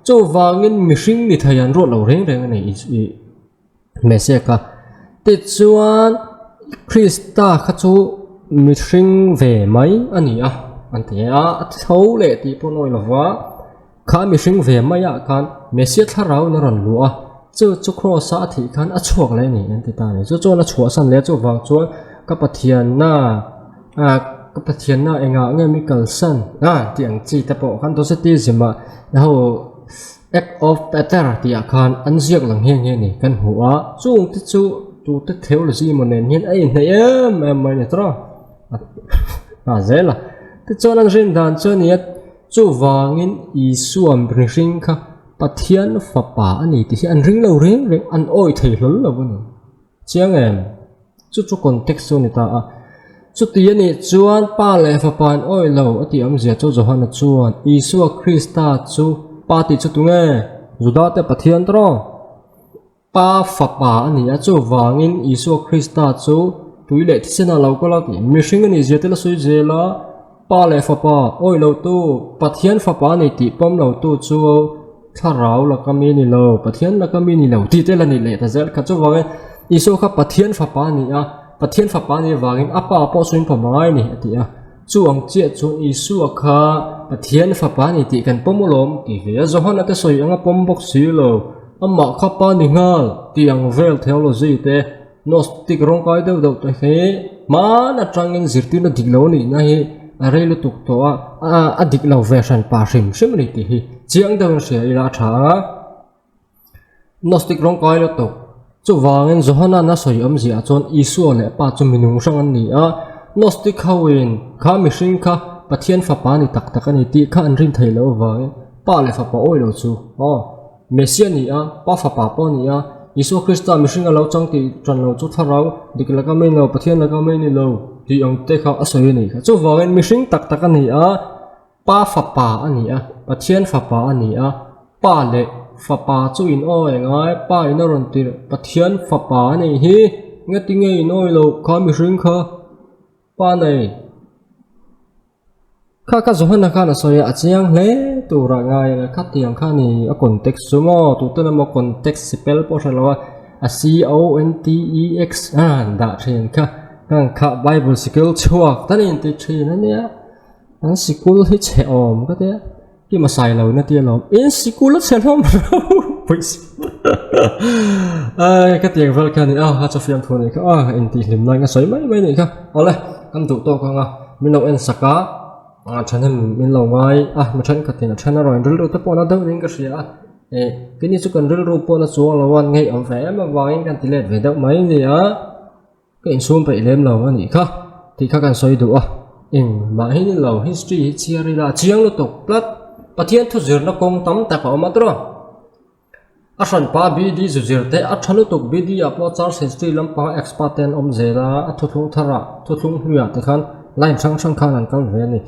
Chuvangin mihring ni thei an ruat lo reng reng a ni ih Messiah kha. Tichuan Krista kha chu mihring ve mai a ni a an ti a, a tho leh tih pawh an awih lova. Kha mihring ve maiah khan Messia thlarau in a rawn luh a, chu chu Kraws a a thih khan a chhuak leh a ni an ti ta a ni. Chu chuan a chhuahsan leh a, chuvang chuan ka Pathianna ah ka Pathianna engah nge mi kalsan a tih ang chi te pawh khan Docetism ah ho Act of Peter tih ah khan an ziak lang nghe nghe a ni kan hmu a, chung te chu tute theology emaw nen hian a inhnaih em em mai a ni tawh a, a zel a. Tichuan an rin dan chu a ni a. Chuvangin Isua mihring kha Pathian fapa a ni tih hi an ring lo reng reng, an awih thei hlawl lo a ni. Chiang em? Chu chu context chu a ni ta a. Chuti a nih chuan Pa leh Fapa an awih lo a tih awmzia chu Johana chuan Isua Krista chu Pa tih chu tunge? Judate Pathian tawh? Pa Fapa a ni a, chuvangin Isua Krista chu tui leh thisen a lo kal a tih mihring a nih zia te la sawi zel a, Pa leh Fapa awih lotu, Pathian Fapa a ni tih pawm lotu chu Thlarau laka mi a ni lo, Pathian laka mi a ni lo tih te la ni leh ta zel kha. Chuvangin Isua kha Pathian Fapa a ni a, Pathian Fapa a nih avangin a Pa pawh chu in pawm angai a ni a ti a. Chu ang chiah chuan Isua kha Pathian Fapa a ni tih kan pawm alawm tih ve a, Johana te sawi anga pawm bawk si lo. Amah kha pa ni nghal tih ang vel theology te Gnostic rawngkai deuh deuh te hi hman atangin zirtirna dik lo nihna hi a rei lutuk tawh a, a dik lo ve hran pa hrim hrim a ni tih hi chiang deuhin hria ila a tha ang a. Gnostic rawngkai lutuk chuvangin Johana a sawi awmziah chuan Isua leh Pa chu minung hrang an ni a, Gnostic hoin kha mihring kha Pathian fapa ni tak tak a ni tih kha an rin theih loh avangin Pa leh fapa awih lo chu aw. Messia ni a, Pa fapa pawh a ni a, Isua Krista mihring a lo chang tih ṭan lo chu thlarau dik laka mai ni lo, Pathian laka mai ni lo tih ang te kha a sawi a nih kha. Chuvangin mihring tak tak a ni a, Pa fapa a ni a, Pathian fapa a ni a, Pa leh fapa chu in awi ngai, Pa in a rawn tirh Pathian fapa a nih hi, ngati nge in awi loh kha mihring kha Pa nei. Kha kha Johana khan a sawi a, a chiang hle tur ah ngai a, khatiang kha ni a context chu maw, tute emaw context sipel pawh hre lo a, a C O N T E X a han dah thin kha, heng kha bible sikul chhuak ta ni tih thin a nia, an sikul hi chhe awm ka tia, ki hmasai lo na tia lawm, in sikul a chhe hlawm ro pawisa ai ka tiang vel kha a ni a, a chaw fiam thu a nih kha a, intihhlim nan ka sawi mai mai a nih kha, awle kan duh tawk ang a. Min lo en sak a, ah thahnem min lo ngai a, mi thenkhatin a then a rawn rilru te pawh na deuh niin ka hria a, eh keini chu kan rilru pawh na chuang lo a, ngei awm ve em avangin kan ti let ve deuh mai a ni a, ka insum peih lem lo a nih kha tih kha kan sawi duh a, engmah hi ni lo history hi chhiar ila a chiang lutuk tlat, Pathian thu zirna kawng tam tak a awm a tawh. A hranpa BD zu zir te a tha lutuk BD ah pawh Charles History lampanga expert te an awm zel a, a thuthlung thar ah thuthlung hlui ah te khan line hrang hrang khan an kal ve a ni.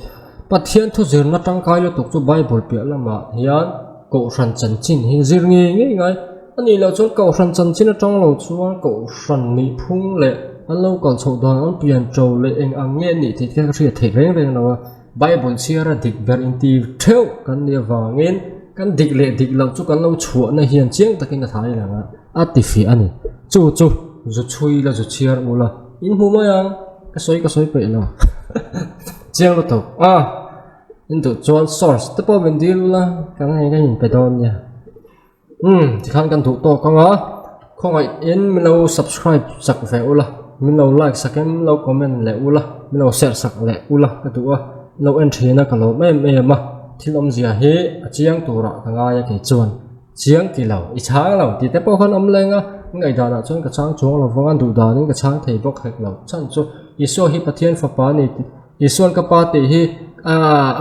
Pathian thu zirna tangkai lutuk chu Bible piah lamah hian Kohhran chanchin hi zir ngei ngei ngai a nih loh chuan Kohhran chanchin atang lo chuan Kohhran nihphung leh an lo kal chhoh dan an pian to leh eng ang nge a nih tih te kha hriat theih reng reng lo a. Bible chhiara dik ber inti theuh kan nih avangin kan dik leh dik loh chu kan lo chhuahna hian chiang takin a thai lang a, a ti fiah a ni. Chu chu zu chhui la zu chhiar u la, in hmu mai ang, ka sawi ka sawi peih lo. Chiang lutuk a, in duh chuan source te pawh min dil ula, kan hei ka inpe dawn nia. Umm tikhan kan duh tawk ang a, khawngaihin min lo subscribe sak ve ula, min lo like sak in min lo comment leh ula, min lo share sak leh ula ka duh a, min lo en thin a ka lawm em em a, thil awmzia hi a chiang turah ka ngai a kei chuan chiang ti lo, i chhang lo tih te pawh khan awm leng a, ngaihdan ah chuan ka chhang chuang lo vang a, duh danin ka chhang thei bawk hek lo, chhan chu Isua hi Pathian fapa a ni tih. Isuan ka pa tih hi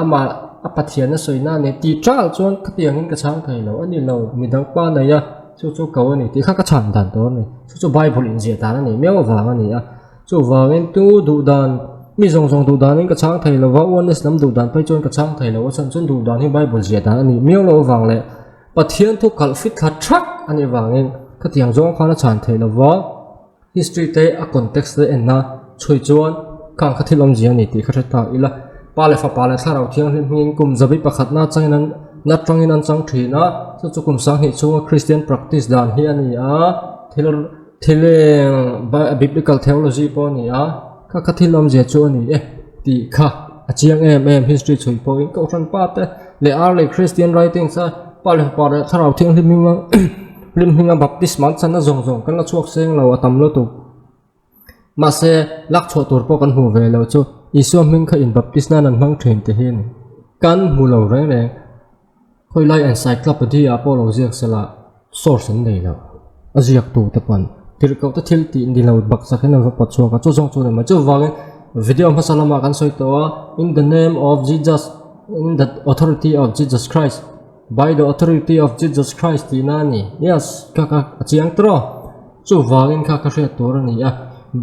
amah a Pathian a sawi na a ni tih ṭal chuan khatiangin ka chhang thei lo a ni lo, midang pa nei a, chu chu ko a ni tih kha ka chhan dan tur a ni. Chu chu Bible inziah dan a nih miau avang a ni a. Chuvangin tu duh dan, mi zawng zawng duh danin ka chhang thei lo va, Oneness lam duh dan phei chuan ka chhang thei lo a chhan chuan duh dan hi Bible ziah dan a nih miau loh avang leh Pathian thu kalh fit thla ṭhak a nih avangin khatiang zawng khan a chhan thei lo va. History te a context te en a chhui chuan khang kha thil awmzia a ni tih kha hre ta ila. Pa leh fapa leh thlarau thianghlim hmingin kum zabi pakhatna changin an na tangin an chang thin a, chu chu kum sanghnih chhunga Christian practice dan hi a ni a, thil thil biblical theology pawh a ni a, kha kha thil awmzia chu a ni e tih kha a chiang em em history chhui pawhin Kohhran pa te. Leh Early Christian Writings a Pa leh Fapa leh Thlarau Thianghlim hminga hlim hminga baptisma an channa zawng zawng kan la chhuak seng lo a tam lutuk. Mahse, lak chhuah tur pawh kan hmuh ve lo chu Isua hming kha in baptis nan an hmang thin ti hi a ni. Kan hmu lo reng reng. Khawilai encyclopedia ah pawh lo ziak sela source an nei lo. A ziaktu te pawn tirhkoh te thil tih ni lo baksak hian an va pawt chhuak a, chu zawng chu a ni mai. Chuvangin video hmasa lamah kan sawi tawh a, in the name of Jesus, in the authority of Jesus Christ, by the authority of Jesus Christ tihna a ni. Yes, kha kha a chiang tawh. Chuvangin kha ka hriat tur a ni a,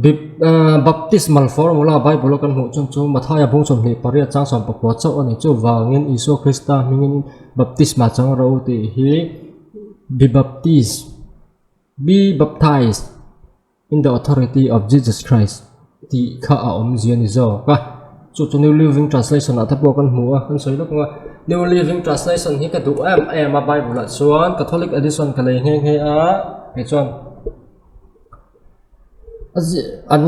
Bip Baptismal formula Bible a kan hmuh chun chu Mathaia bung 28 chang 19 chauh a ni. Chuvangin Isua Krista hmingin baptisma chang rawh u tih hi be baptized, be baptized in the authority of Jesus Christ tih kha a awmzia a ni zawk a. Chu chu New Living Translation ah te pawh kan hmu a, kan sawi lawk ang a. New Living Translation hi ka duh em em a Bible ah chuan Catholic edition ka lei nghe nghe a, kei chuan a zi an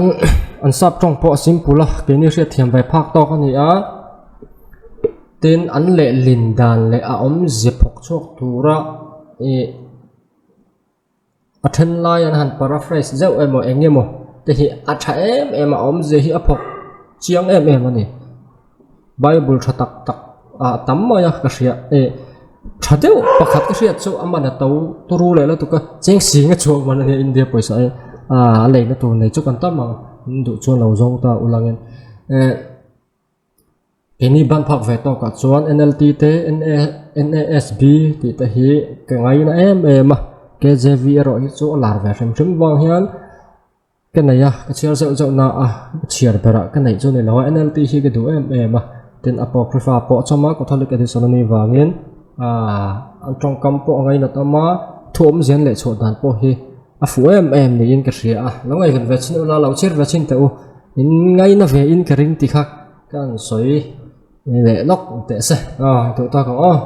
an sap tawng pawh a simple a, keini hriat thiam ve phak tawk a ni a. Tin an lehlin dan leh a awmzia phawk chhuak tura ih. A then lai an han paraphrase zeuh emaw eng emaw te hi a tha em em a awmzia hi a phawk chiang em em a ni bible tha tak tak ah tam mai a ka hria eh tha deuh pakhat ka hriat chu a man a to turu leh lutuk a cheng sing a chhuak man a nia India pawisa hi ah a leina tur nei chu kan tam ang in duh chuan lo zawng ta ulangin eh. Keini ban phak ve tawkah chuan NLT te NASB tih te hi ka ngaina em em a, KJV erawh hi chu a lar ve hrim hrim vang hian ka nei a, ka chhiar zeuh zeuh na a, chhiar berah ka neih chu a ni lo a, NLT hi ka duh em em a, tin Apocrypha pawh a chawm a, Catholic edition a nih vangin aaa an tawngkam pawh a ngainat awm a, thu awmzian leh chhuah dan pawh hi a fuh em em niin ka hria a, lo ngaihven ve chin ula lo chhiar ve chin teh u, in ngaina ve in ka ring ti kha. Ka han sawi leh lawk teh se, a duh tak ang aw.